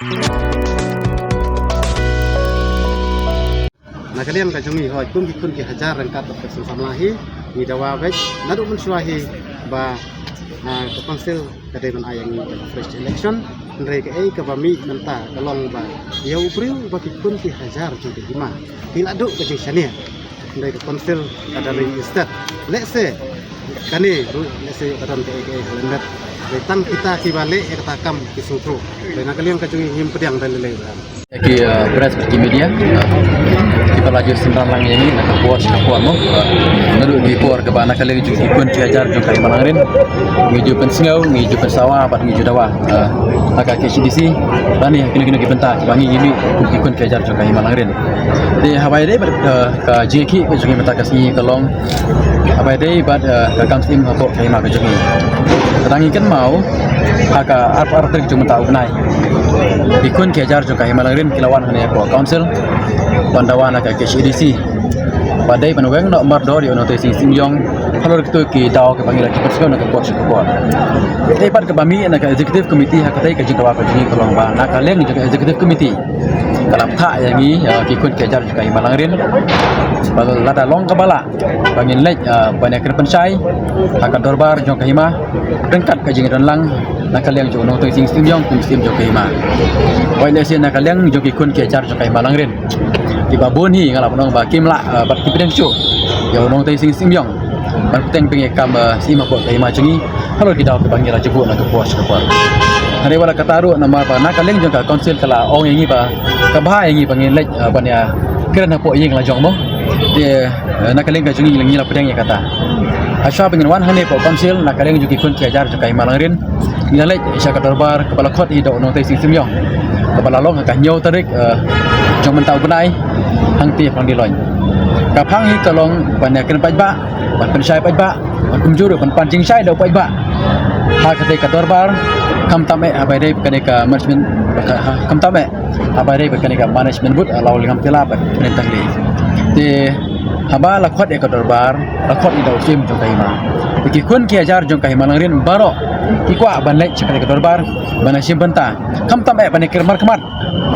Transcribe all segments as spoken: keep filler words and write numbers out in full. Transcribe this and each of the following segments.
Na ka liang ka jong ngi hoi kum ki khun ki hajar ryngkat bad ka seng samla hi, ngi dawa beit naduh mynshuwa hi ba, ah, ka council ka dei ban ai ïa ngi ka fresh election. Hynrei kaei kaba mih mynta ka long ba ïa u briew ba ki khun ki hajar jong ka hima ki la duh ka jingshaniah. Hynrei ka council ka da ring stet. Lehse kane ruh lehse ka don kaei kaei ka lyndet. Hynrei tang kita kiba leh ïa kata kam ki sngewthuh. Hynrei na ka liang ka jong ngi ngim pdiang da lei lei. Ki, uh, press, ki media, uh, kiba la ju synran lang ïa ngi na ka por sha ka por mo. Uh, naduh ki por kaba na ka liang jong ki khun ki hajar jong ka Hima Langrin, ngi ju pynsngew, ngi ju pynsawa bad ngi ju dawa, uh, ha ka K H A D C lane ha kino kino ki bynta kiba ngi ïa mih kum ki khun ki hajar jong ka Hima Langrin. Te haba ïadei bad, uh, ka jingïakhih ka jong ngi mynta ka sngi ka long haba ïadei bad, uh, ka kam syiem hapoh ka hima ka jong ngi. Ka dang ngi kynmaw ha ka arphew ar tarik jong mynta u bnai, ki khun ki hajar jong ka Hima Langrin ki la wan hangne hapoh council ban dawa na ka K H A D C ba dei ban weng noh mardor ïa u nongtei Sing Syiem Ïong halor kito ki daw kiba ngi la ju pynsngew na ka por sha ka por. Te bad kaba mih na ka executive committee ha katei ka jingdawa ka jong ngi ka long ba na ka liang jong ka executive committee ka la bthah ïa ngi, ïa ki khun ki hajar jong ka Hima Langrin ba lada long kaba lah ba ngin leit, ah, ban ïakren pynshai ha ka dorbar jong ka hima ryngkat ka jingdon lang na ka liang jong u nongtei Sing Syiem Ïong kum syiem jong ka hima. Wei lehse na ka liang jong ki khun ki hajar jong ka Hima Langrin kiba bun hi nga lah ban ong ba kim lah, ah, bad ki pdiang shuh ïa u nongtei Sing Syiem Ïong ban pynbteng ïa ka kam, ah, syiem hapoh ka hima jong ngi halor ki daw kiba ngi la ju buh na ka por sha ka por. Hynrei wat la katta ruh namar ba na ka liang jong ka council ka la ong ïa ngi ba ka bha ïa ngi ba ngin leit, ah, ban ïakren hapoh ïing la jong mo. Te, eh, na ka liang ka jong ngi ngi la pdiang ïa kata. Hashwa ba ngin wan hangne hapoh council na ka liang jong ki khun ki hajar jong ka Hima Langrin ngi la leit sha ka dorbar kaba la khot hi da u nongtei Sing Syiem Ïong kaba la long ha ka hynñiew tarik, eh, jong mynta u bnai hangtei ha Pangdiloin. Ka phang hi ka long ban ïakren paidbah, ban pynshai paidbah, ban kumjuh ruh ban pan jingshai da u paidbah ha katei ka dorbar, khamtam eh haba ïadei bad kane ka management, ha, khamtam eh haba ïadei bad kane ka management board, ah, Lawlyngngoh Tila bad Pyndentanglei. Te haba la khot ïa ka dorbar la khot ïa da u syiem jong ka hima. Te ki khun ki hajar jong ka Hima Langrin baroh ki kwah ban leit sha katei ka dorbar ban ïashim bynta, khamtam eh ban ïakren markhmat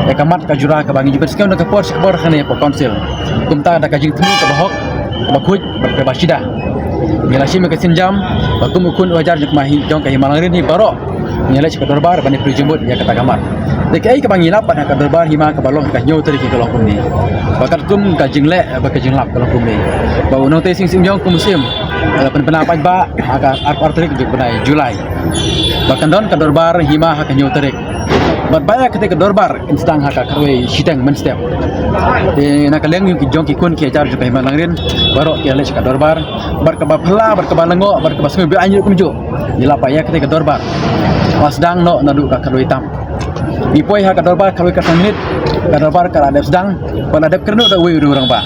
ïa ka mat ka jura kaba ngi ju pynsngew na ka por sha ka por hangne hapoh council. Kumta da ka jingthmu kaba hok, kaba khuid bad kaba shida ngi la shim ïa ka sienjam ba kum u khun u hajar jong ka hima hi, jong ka Hima Langrin hi baroh ngi leit sha ka dorbar ban ïa pynjumut ïa kata ka mat. Te kaei kaba ngi lap bad ha ka dorbar hima kaba long ha ka hynñiew tarik hi ka long kumne. Ba katkum ka jingleh bad ka jinglap ka long kumne, ba u nongtei Sing Syiem Ïong kum u syiem ka la pynbna paidbah ha ka arphew ar tarik jong u bnai July ba kan don ka dorbar hima ha ka hynñiew tarik. Bad ba ïa katei ka dorbar kan sdang ha ka khatwei shiteng mynstep. Te na ka liang jong ki, jong ki khun ki hajar jong ka Hima Langrin baroh ki la leit sha ka dorbar bad kaba phylla bad kaba lyngngoh bad kaba sngewbha aiñ ruh kumjuh. Ngi lap ba ïa katei ka dorbar la sdang noh naduh ka khatwei tam. Ngi poi ha ka dorbar khatwei khatsan minit, ka dorbar ka la dep sdang, ka la dep kyrduh da uwei u rangbah.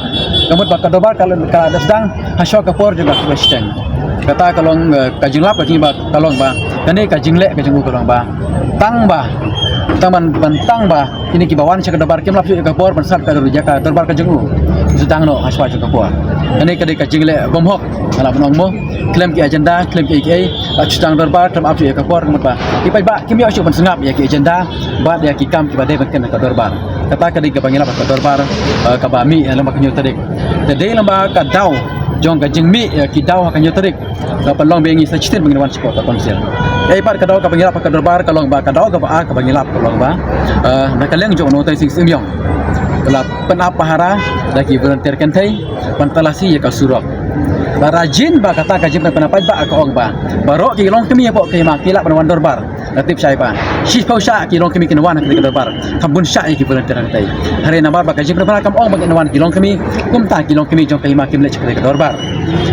Ka mut ba ka dorbar ka la, ka la dep sdang hashwa ka por jong ka khatwei shiteng. Kata ka long, eh, ka jinglap ka jong ngi ba ka long ba kane ka jingleh ka jong u ka long ba tang ba, tang ban, ban tang ba kine kiba wan sha ka dorbar kim lap shuh ïa ka por ban sap ka dor-, ïa ka dorbar ka jong u. Sdang noh hashwa jong ka por. Kane ka dei ka jingleh bymhok, nga lah ban ong mo. Khlem ki agenda, khlem kiei kiei, la shu sdang dorbar khlem ap shuh ïa ka por, ka mut ba ki paidbah kim ïoh shuh ban sngap ïa ki agenda bad ïa ki kam kiba dei ban kren ha ka dorbar. Kata ka dei kaba ngi lap ha ka dorbar, eh, kaba mih, eh, lyngba ka hynñiew tarik. Te dei lyngba ka daw jong ka jingmih, eh, ki daw ha ka hynñiew tarik, ka pynlong ba ngi sa shisien ba ngin wan shapoh ka council. Ei pat ka daw kaba ngi lap ha ka dorbar ka long ba, ka daw kaba ar kaba ngi lap ka long ba, eh, na ka liang jong u nongtei Sing Syiem Ïong ka la pynap pahara da ki volunteer kynthei ban talasi ïa ka surok. Lada jin ba kata ka jingpynap paidbah ka ong ba baroh ki longkmie hapoh ka hima ki lah ban wan dorbar. Nga tip shai ba shiphew shah ki longkmie kin wan ha katei ka dorbar, kham bun shah ïa ki volunteer hangtei. Hynrei namar ba ka jingpynap kam ong ba kin wan ki longkmie, kumta ki longkmie jong ka hima kim leit sha katei ka dorbar.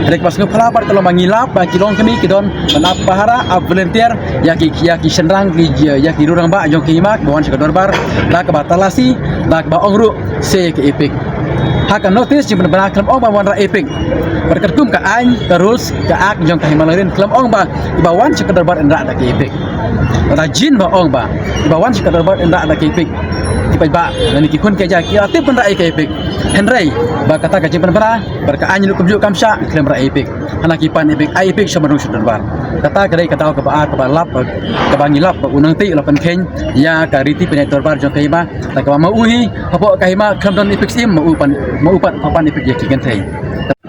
Hynrei kaba sngewphylla pat ka long ba ngi lap ba ki longkmie ki don ban ap pahara, ap volunteer ïa ki, ïa ki shynrang, ki, ïa ki rangbah jong ka hima kiba wan sha ka dorbar da kaba talasi, da kaba ong ruh se ka EPIC. Ha ka notice jingpynbna khlem ong ba wanrah EPIC. Bad katkum ka aiñ, ka rules, ka act jong ka Hima Langrin khlem ong ba kiba wan sha ka dorbar yn rah da ka EPIC. Lada jin ba ong ba kiba wan sha ka dorbar yn rah da ka EPIC, Paidbah, lane ki khun ki hajar ki la tip ban rah ïa ka EPIC. Hynrei ba kata ka jingpynbna bad ka aiñ ruh kumjuh kam shah, khlem rah ïa EPIC. Hana ki pan EPIC, ai EPIC sha ban rung sha dorbar. Kata ka dei ka daw kaba ar, kaba lap, kaba ngi lap ba u nongtei u la pynkheiñ ïa ka riti pynïaid dorbar jong ka hima. Te kaba ma u hi hapoh ka hima khlem don EPIC syiem, ma u pan, ma u pat pan EPIC ïa ki kynthei.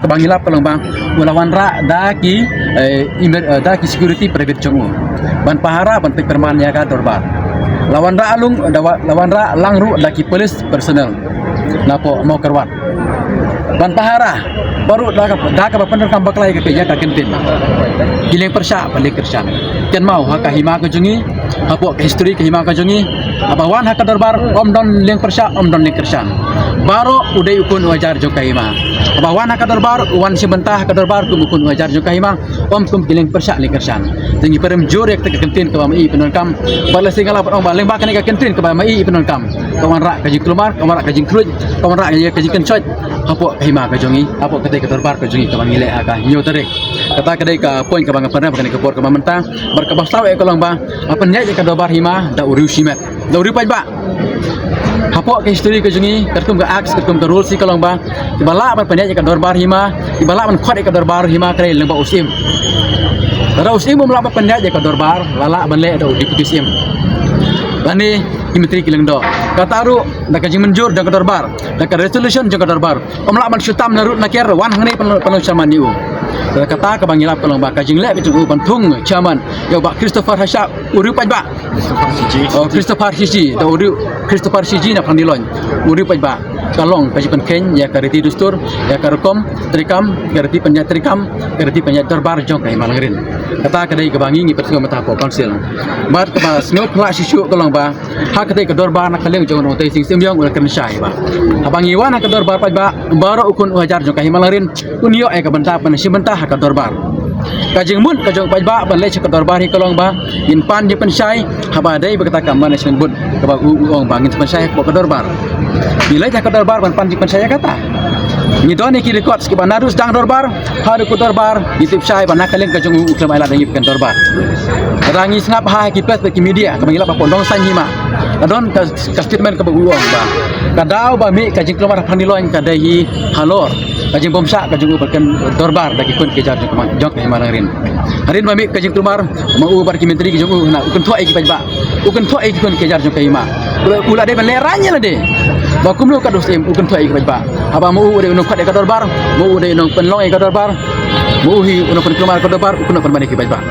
Kaba ngi lap ka long ba u la wanrah da ki, eh, emer-, eh, da ki security private jong u ban pahara, ban peit pyrman ïa ka dorbar. La wanrah lung, da wa-, la wanrah lang ruh da ki police personnel napoh Mawkyrwat ban pahara baroh da ka, da kaba pyndonkam bakla ïa ka, ïa ka kyntien. Ki lieng pyrshah, ba lieng kyrshan. Kynmaw ha ka hima ka jong ngi, hapoh ka history ka hima ka jong ngi, haba wan ha ka dorbar ym don lieng pyrshah, ym don lieng kyrshan. Baroh u dei u khun u hajar jong ka hima. Haba wan ha ka dorbar, u wan shim bynta ha ka dorbar kum u khun u hajar jong ka hima, ym kum ki lieng pyrshah lieng kyrshan. Te ngi pyrem jur ïa kata ka kyntien kaba ma i pyndonkam. Bad lehse nga lah ban ong ba lyngba kane ka kyntien kaba ma i pyndonkam, ka wanrah ka jingkulmar, ka wanrah ka jingkhluit, ka wanrah ka jingkynshoit hapoh ka hima ka jong ngi, hapoh katei ka dorbar ka jong ngi kaba ngi leh ha ka hynñiew tarik. Kata ka dei ka point kaba nga pynrem ha kane ka por kaba mynta. Bad kaba saw eh ka long ba la pynïaid ïa ka dorbar hima da u riew shimet, da u riew paidbah. Hapoh ka history ka jong ngi, katkum ka act, katkum ka rules hi ka long ba, iba lah ban pynïaid ïa ka dorbar hima, iba lah ban khot ïa ka dorbar hima ka dei lyngba u syiem. Lada u syiem um lah ban pynïaid ïa ka dorbar, la lah ban leh da u deputy syiem lane ki myntri ki lyngdoh. Kata ruh da ka jingmynjur jong ka dorbar, da ka resolution jong ka dorbar, um lah ban shu tam na rud na ker wan hangne ban, ban long chairman ïa u. Te kata kaba ngi lap ka long ba ka jingleh ka jong u ban thung chairman ïa u Bah Christopher Hashah, u riew paidbah. Christopher Shiji. Oh, Christopher Shiji, da u riew Christopher Shiji na Phangdiloin, u riew paidbah. Ka long ka jingpynkheiñ ïa ka riti dustur, ïa ka rukom treikam, ka riti pynïaid treikam, ka riti pynïaid dorbar jong ka hima Langrin. Kata ka dei kaba ngi ngi pynsngew mynta hapoh council. Bad kaba sngewphylla shisha ka long ba ha katei ka dorbar na ka liang jong u Nongtei Sing Syiemliong u la kren shai ba haba ngi wan ha ka dorbar paidbah, baroh u khun u hajar jong ka hima Langrin un ïoh ïa ka bynta ban shim bynta ha ka dorbar. Ka jingmut ka jong u paidbah ban leit sha ka dorbar hi ka long ba ngin pan jingpynshai haba dei ba kata ka management board kaba u, u ong ba ngin pynshai hapoh ka dorbar. Ngi leit ha ka dorbar ban pan jingpynshai ïa kata. Ngi don ïa ki records kiba naduh sdang dorbar haduh kut dorbar, ngi tip shai ba na ka liang ka jong u u khlem ai lad ïa ngi pyrkhat dorbar. Lada ngi sngap ha ki press bad ki media kaba ngi lap hapoh Nongsaiñ Hima, la don ka, ka statement kaba u ong ba ka daw ba mih ka jingkulmar ha Phangdiloin ka dei hi halor ka jingbymshah ka jong u ban pyrkhat dorbar da ki khun ki hajar jong ka, jong ka hima Langrin. Hadien ba mih ka jingkulmar, ma u bad ki myntri ki jong u, hana u kynthoh ïa ki paidbah, u kynthoh ïa ki khun ki hajar jong ka hima. U la, u la dei ban lehraiñ ïa lade ba kumno kat u syiem u kynthoh ïa ki paidbah. Haba ma u u dei u nongkhot ïa ka dorbar, ma u u dei u nongpynlong ïa ka dorbar, ma u hi u nongpynkulmar ïa ka dorbar, u kynnoh pynban ïa ki paidbah.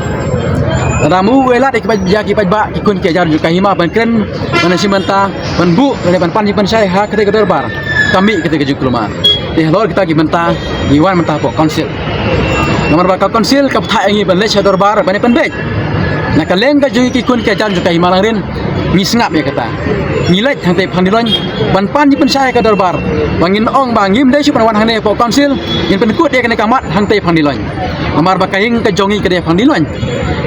Lada ma u u ai lad ïa ki paid-, ïa ki paidbah, ki khun ki hajar jong ka hima ban kren, ban shim bynta, ban buh lane ban pan jingpynshai ha katei ka dorbar, ka mih katei ka jingkulmar. Te halor kita ki bynta ngi wan mynta hapoh council. Namar ba ka council ka bthah ïa ngi ban leit sha dorbar ban ïa pynbeit. Na ka liang ka jong ngi ki khun ki hajar jong ka hima Langrin, ngi sngap ïa kata. Ngi leit hangtei Phangdiloin ban pan jingpynshai ha ka dorbar, ba ngin ong ba ngim dei shuh ban wan hangne hapoh council, ngin pynkut ïa kane ka mat hangtei Phangdiloin. Namar ba ka ïing ka jong ngi ka dei Phangdiloin.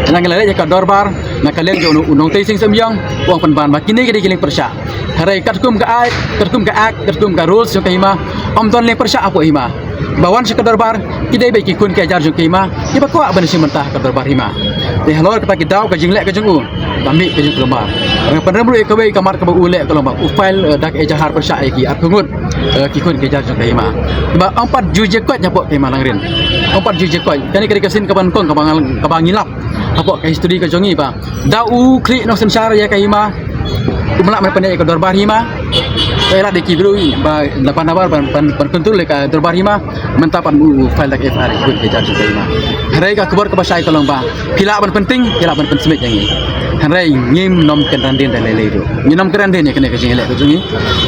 Te ngi la leit ha ka dorbar na ka liang jong u Nongtei Sing Syiemliong, u ong pynban ba kine ki dei ki lieng pyrshah. Hynrei katkum ka act, katkum ka act, katkum ka rules jong ka hima, ym don lieng pyrshah hapoh hima. Ba wan sha ka dorbar ki dei beit ki khun ki hajar jong ka hima kiba kwah ban shim bynta ha ka dorbar hima. Te halor kata ki daw ka jingleh ka jong u, ka mih ka jingkulmar. Nga pynrem ruh ïa kawei ka mat kaba u leh ka long ba u file, eh, da ka ejahar pyrshah ïa ki arphew ngut, eh, ki khun ki hajar jong ka hima. Ba ym pat ju jia koit hapoh ka hima Langrin. Ym pat ju jia koit. Kane ka dei ka sien kaba nyngkong kaba nga, kaba ngi lap hapoh ka history ka jong ngi ba da u khlieh nongsynshar ïa ka hima, um lah ban pynïaid ïa ka dorbar hima. Te lada ki briew ba la pan nabar ban, ban, ban control ïa ka dorbar hima, mynta pat u file da ka F I R ïa ki khun ki hajar jong ka hima. Hynrei ka khubor kaba shai ka long ba phi lah ban pynting, phi lah ban pynsmit ïa ngi. Hynrei ngim nym kynran dien da lei lei ruh. Ngin nym kynran dien ïa kane ka jingïaleh ka jong ngi.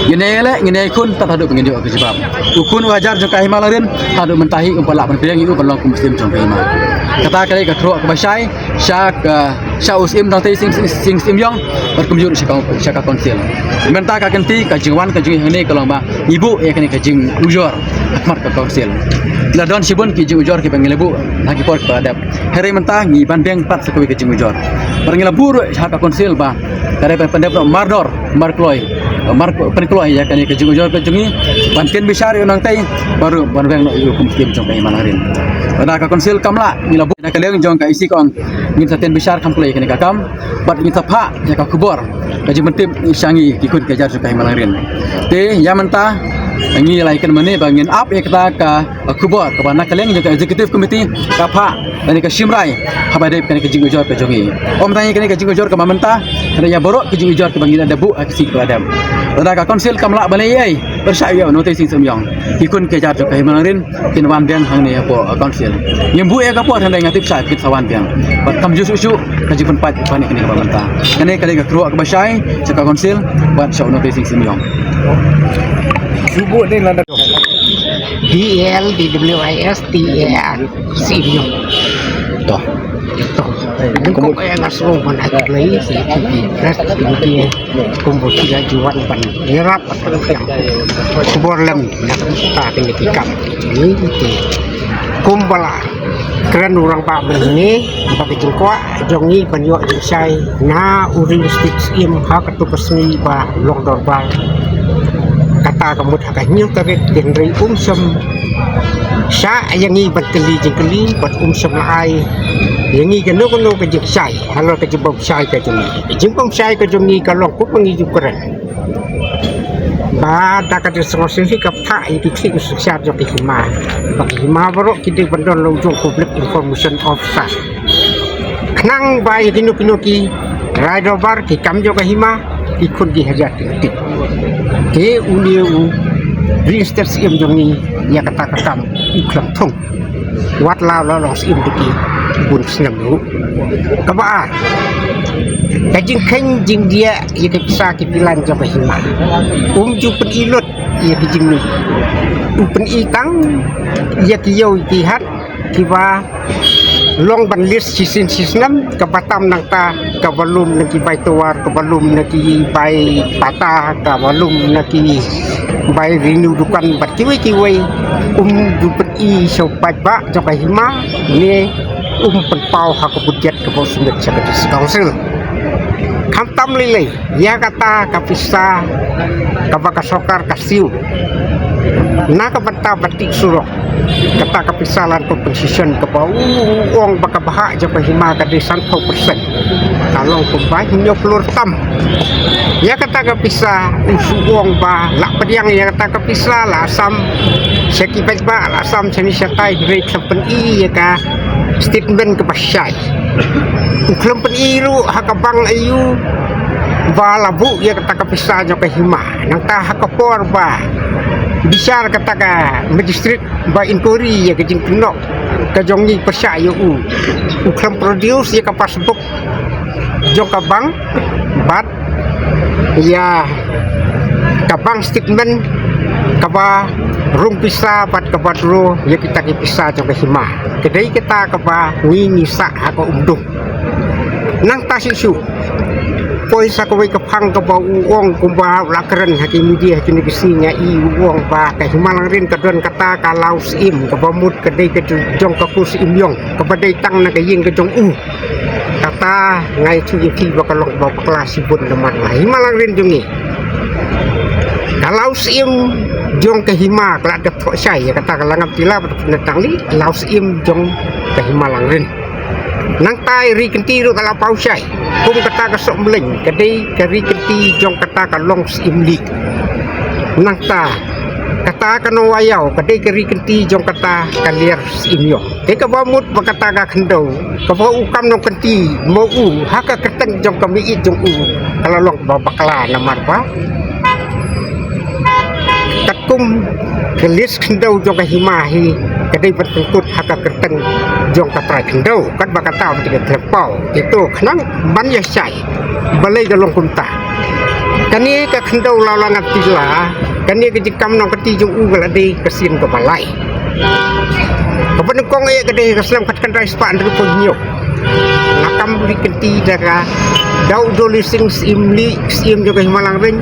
Ngin ïaleh, ngin ïakhun tad haduh ba ngin ïoh ka jubab. U khun u hajar jong ka hima Langrin haduh mynta hi um pat lah ban pdiang ïa u ban long kum u syiem jong ka hima. Kata ka dei ka khroh kaba shai sha ka, sha u syiem Nongtei Sing, Sing, Sing Syiemliong bad kumjuh sha ka, sha ka council. Mynta ka kynti ka jingwan ka jong ngi hangne ka long ba ngi buh ïa kane ka jingujor ha khmat ka council. La don shibun ki jingujor kiba ngi la buh ha ki por kiba la dep. Hynrei mynta ngi ban biang pat sa kawei ka jingujor. Bad ngi la buh ruh ha ka council ba ka dei ban pyndep noh mardor, markloi, mar, pynkloi ïa kane ka jingujor ka jong ngi, ban ktien bishar ïa u nongtei, bad ruh ban weng noh ïa u kum u syiem jong ka hima Langrin. Lada ka council kam lah, ngi la buh na ka liang jong ka E C ka ong ngin sa ktien bishar kham kloi ïa kane ka kam, bad ngin sa phah ïa ka khubor ka jingpyntip sha ngi ki khun ki hajar jong ka Hima Langrin. Te ïa mynta ngi la ïakynduh mynne ba ngin ap ïa kata ka khubor kaba na ka liang jong ka executive committee ka phah lane ka shim rai haba dep kane ka jingujor ka jong ngi. Ym tang ïa kane ka jingujor kaba mynta, hynrei ïa baroh ka jingujor kaba ngi la dep buh ha ka sngi kaba la dep. Lada ka council kam lah ban leh ei ei, pyrshah ïa u Nongtei Sing Syiem Ïong. Ki khun ki hajar jong ka Hima Langrin kin wan biang hangne hapoh, uh, council. Ngim buh ïa ka por hynrei nga tip shai kin sa wan biang. Bad kam ju shuh shuh ka jingpynpait ba ne kane kaba mynta. Kane ka dei ka kyrwoh kaba shai sha ka council bad sha u Nongtei Sing Syiem Ïong. Shu buh ne lada. D E L D W I S T A R. Sing Ïong. To. To. Kum ko ïa nga sngew ban ai khublei sha ki press ki media kumba ki la ju wan ban ïarap. Khubor lem na ka bynta kane ki kam. Ni ki kumba la kren u rangbah mynne ba ka jingkwah jong ngi ban ïoh jingshai na u Ri State Syiem ha kato ka sngi ba long dorbar. Kata ka mut ha ka hynñiew tarik, hynrei um shym shah ïa ngi ban kylli jingkylli bad um shym la ai ïa ngi kano kano ka jingshai halor ka jingbym shai ka jong ngi. Ka jingbym shai ka jong ngi ka long kumba ngi ju kren. Ba da ka dei sngewsih ka bthah ïa ki khlieh u synshar jong ka hima. Ba ka hima baroh ki dei ban don la u jong Public Information Officer. Khnang ba ïa kino kino ki rai dorbar ki kam jong ka hima, ki khun ki hajar ki tip. Te une u Ri State Syiem jong ngi ïa kata ka kam u khlem thung. Wat la la long syiem da ki bun snem ruh. Kaba ar, ka jingkheiñ jingdiah ïa ki pisa ki pilan jong ka hima. Um ju pyni lut ïa ki jingmut. U pyni tang ïa ki ïew ïa ki hat kiba long ban list shisien shisnem, kaba tam nangta kaba lum na ki bai tower, kaba lum na ki bai pata, kaba lum na ki bai renew dukan bad kiwei kiwei. Um ju pyni sha u paidbah jong ka hima ne um pynpaw ha ka budget kaba u submit sha ka District Council. Khamtam lei lei ïa kata ka pisa kaba ka sorkar ka siew na ka bynta ban tih surok. Kata ka pisa land compensation kaba u, u ong ba ka bhah jong ka hima ka dei sanphew percent. Ka long kumba hynñiew phew tam. Ïa kata ka pisa u shu ong ba la pdiang ïa kata ka pisa, la sam sha ki paidbah, la sam shane shatai, hynrei khlem pyni ïa ka statement kaba shai. U khlem pyni ruh ha ka bank aïu ba la buh ïa kata ka pisa jong ka hima. Nangta ha ka por ba bishar kata ka magistrate ba inquiry ïa ka jingkynnoh ka jong ngi pyrshah ïa u, u khlem produce ïa ka passbook jong ka bank bad ïa ka bank statement kaba rung pisa bad kaba draw ïa kita ki pisa jong ka hima. Ka dei kata kaba ngi ngi sah ha ka umdum. Nangta shisha poi sa kawei ka phang kaba u ong kumba u la kren ha ki media ha kine ki sngi, nga i u ong ba ka Hima Langrin ka don kata ka law syiem kaba mut ka dei ka jong ka Kur Syiem Ïong kaba dei tang na ka ïing ka jong u. Kata nga ïathuh ïa phi ba ka long kaba bakla shibun namar ba Hima Langrin jong ngi ka law syiem jong ka hima ka la dep thoh shai ïa kata ka la ngam tila ba tang li law syiem jong ka Hima Langrin. Nangta i ri kynti ruh ka la paw shai kum kata ka soh mleng ka dei ka ri kynti jong kata ka long Syiem Lieh. Nangta kata ka Nongwaïaw ka dei ka ri kynti jong kata ka Liar Syiem Ïong. Te kaba mut ba kata ka khyndew kaba u kam nongkynti mo u ha ka kyrteng jong ka miet jong u ka la long ba bakla namar ba katkum ka list khyndew jong ka hima hi ka dei ban pynkut ha ka kyrteng jong ka trai khyndew. Katba kata ba ka khlem paw ito khnang ban ïa shai. Balei ka long kumta? Kane ka khyndew la la ngat tila, kane ka jingkam nongkynti jong u ka la dei ka sien kaba lai. Kaba nyngkong eh ka dei ka snem khatkhyndai spah hynriewphew hynñiew. La kam ri kynti da ka Daw Doli Sing Syiem Lieh, Syiem jong ka Hima Langrin.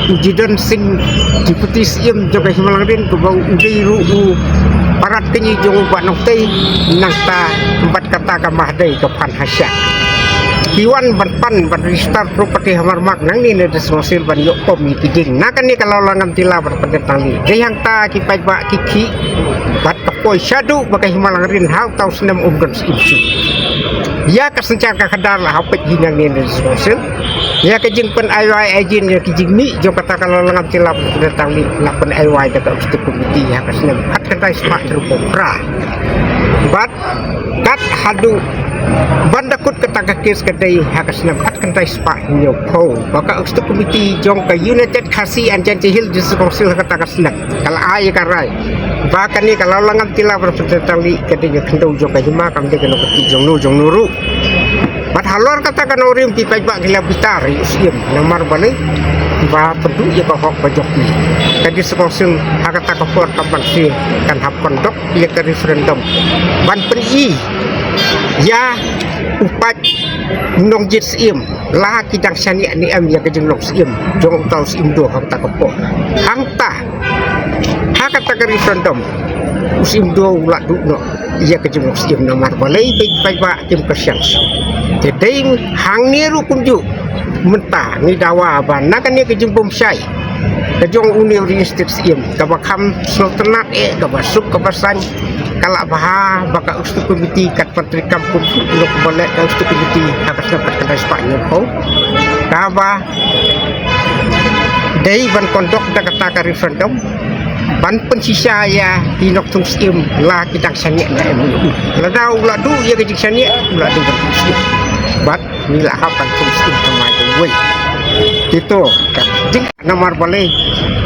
U Jidon Sing Deputy Syiem jong ka Hima Langrin kaba u dei ruh u parat kñi jong u Bah Nongtei. Nangta bad kata ka Mahdei ka phan ha sha. Ki wan ban pan ban register property ha Marmak nangne na District Council ban ïoh pom ïa ki jing. Na kane ka law la ngam tila ban pan tang li. Dei hangta ki paidbah ki khih bad ka poi shaduh ba ka Hima Langrin ha uta u snem um don syiem shuh. Ïa ka synshar ka khadar la hapdeng hi nangne na District Council. Ïa ka jingpynaiwai agent ïa ka jingmih jong kata ka Lawlyngam Jylla Baroh Pyrthei Tangli la pynaiwai da ka Executive Committee ha ka snem khatkhyndai spah hynriewphew phra. Bad kat haduh ban da kut kata ka kes ka dei ha ka snem khatkhyndai spah hynñiewphew. Ba ka Executive Committee jong ka United Khasi and Jaintia Hills District Council ha kata ka snem ka la ai ka rai ba kane ka Lawlyngam Jylla Baroh Pyrthei Tangli ka dei ka khyndew jong ka hima, kam dei ka nongkynti jong no jong no ruh. Bad halor kata ka nongrim ki paidbah ki la bitar ïa u Syiem, namar balei? Ba pynduh ïa ka hok ka jong ki. Ka District Council ha kata ka por kam banse kan hap conduct ïa ka referendum ban pyni ïa u paid nongjied Syiem la ki dang shaniah ne em ïa ka jinglong Syiem jong uta u Syiem Doh ha kata ka por. Hangta ha kata ka referendum u Syiem Doh u la duh noh ïa ka jinglong Syiem, namar balei? Paidbah kim kyrshan. Te dei hangne ruh kumjuh mynta ngi dawa ba na kane ka jingbymshai ka jong une u riewstad Syiem, kaba kham sngewtynnad eh, kaba suk kaba saiñ, ka la bha ba ka Executive Committee kat pyntrei kam kumjuh ïa kaba leh ka Executive Committee ha ka snem khatkhyndai spah hynñiewphew, kaba dei ban conduct da kata ka referendum ban pynshisha ïa ki nongthung Syiem la ki dang shaniah ne em. Lada u la duh ïa ka jingshaniah, u la duh ban thung Syiem. Bad ngi la hap ban thung Syiem thymmai thymmai. Kito ka jing, namar balei?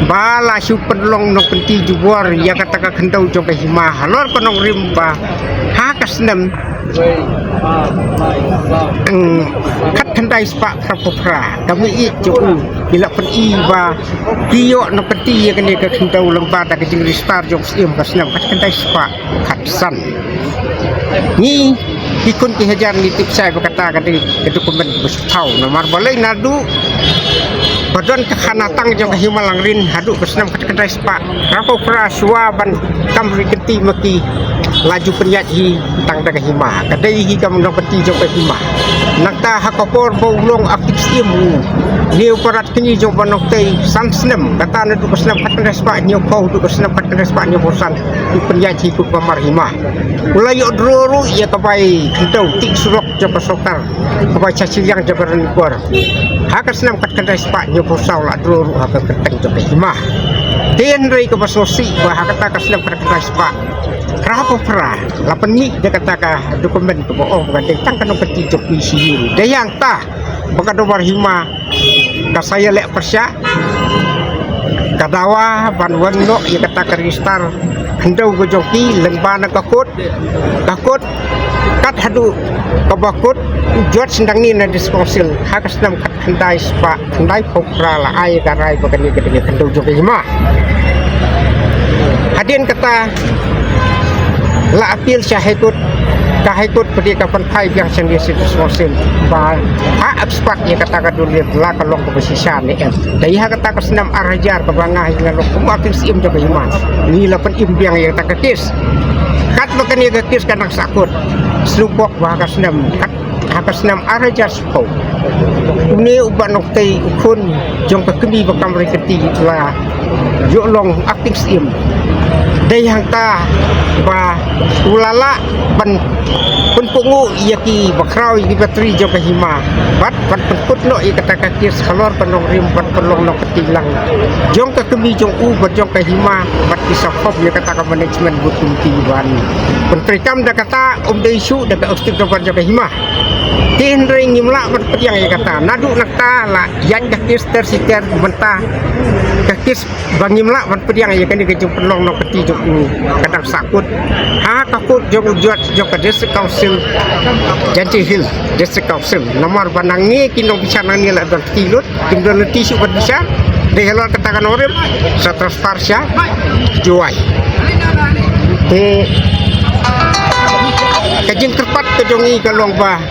Ba la shu pynlong nongkynti jubor ïa kata ka khyndew jong ka hima halor ka nongrim ba ha ka snem, mm, khatkhyndai spah phraphew phra, ka mih ïeit jong u ki la pyni ba ki ïoh nongkynti ïa kane ka khyndew lyngba da ka jingregister jong u Syiem ka snem khatkhyndai spah khatsan. Ngi ki khun ki hajar ngi tip shai ba kata ka dei ka document kaba shu thaw, namar balei? Naduh ba don ka khana tang jong ka hima Langrin haduh ka snem khatkhyndai spah phraphew phra, shuwa ban kam ri kynti ma ki, la ju pynïaid hi tang da ka hima, ka dei hi ka nongkynti jong ka hima. Nangta ha ka por ba u long acting Syiem u, ne u Parat Kñi jong Bah Nongtei san snem, kata naduh ka snem khatkhyndai spah hynñiewphew haduh ka snem khatkhyndai spah hynñiewphew san, u pynïaid hi kum u Bah Mar Hima. U la ïoh draw ruh ïa ka bai khyndew tih surok jong ka sorkar, ka bai sha shiliang jong ka Ranikor. Ha ka snem khatkhyndai spah hynñiewphew saw la draw ruh ha ka kyrteng jong ka hima. Te hynrei kaba sngewsih ba ha kata ka snem khatkhyndai spah phraphew phra la pynmih da kata ka document kaba ong ba ka dei tang ka nongkynti jong P C U. Dei hangta ba ka dorbar hima ka sa ïaleh pyrshah, ka dawa ban wan noh ïa kata ka register khyndew ka jong ki lyngba na ka kot, ka kot kat haduh kaba kot u judge nangne na District Council ha ka snem khatkhyndai spah khyndaiphew phra la ai ka rai ba kane ka dei ka khyndew jong ka hima. Hadien kata la appeal sha High Court, ka High Court pat ka pynphai biang sha District Council ba ha expert ïa kata ka dullier la ka long kaba shisha ne em. Dei ha kata ka snem ar hajar kaba nga hi nga long kum u acting Syiem jong ka hima, ngi la pynim biang ïa kata ka case. Katba kane ka case ka nang sahkut, shu bok ba ha ka snem kat, ha ka snem ar hajar shiphew, une u Bah Nongtei u khun jong ka kmie ba kam ri kynti la ïoh long acting Syiem. Dei hangta ba u la lah ban pynphuh nguh ïa ki bakhraw ïa ki batri jong ka hima bad ban pynkut noh ïa kata ka case halor ka nongrim ban pynlong nongkynti lang jong ka kmie jong u bad jong ka hima bad ki sahkop ïa kata ka management booth committee ban pyntreikam da kata, um dei shuh da ka executive ban jong ka hima. Te hynrei ngim lah ban pdiang ïa kata, naduh nangta la ïaid ka case ter shi ter mynta, ka case ba ngim lah ban pdiang ïa kane ka jingpynlong nongkynti jong u ka dang sahkut ha ka kot jong u judge jong ka District Council, Jaintia Hills District Council. Namar ba nangne ki nongbishar nangne la don kti lut, kim don lynti shuh ban bishar. Dei halor kata ka nongrim sa transfer sha Jowai. Te ka jingkyrpad ka jong ngi ka long ba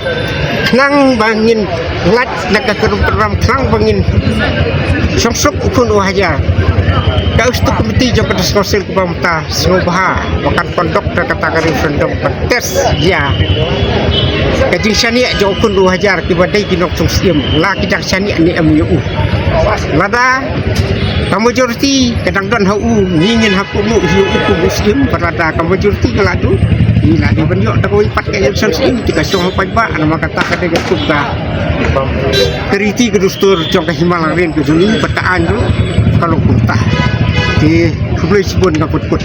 khnang ba ngin lait na ka kyrpad ram, khnang ba ngin shongsuk u khun u hajar, ka executive committee jong ka District Council kaba mynta sngewbha ba kan conduct da kata ka referendum ban test ïa ka jingshaniah jong u khun u hajar kiba dei ki nongthung Syiem, la ki dang shaniah ne em ïa u. Lada ka majority ka dang don ha u, ngi ngin hap pynmih ïa u kum u Syiem, bad lada ka majority ka la duh, Ni la dei ban ïoh da kawei pat ka election shisien, te ka shong ha u paidbah, namar kata ka dei ka kup ka, ka riti ka dustur jong ka Hima Langrin ka jong ngi, bad ka aiñ ruh ka long kumta. Te khublei shibun ka kut kut.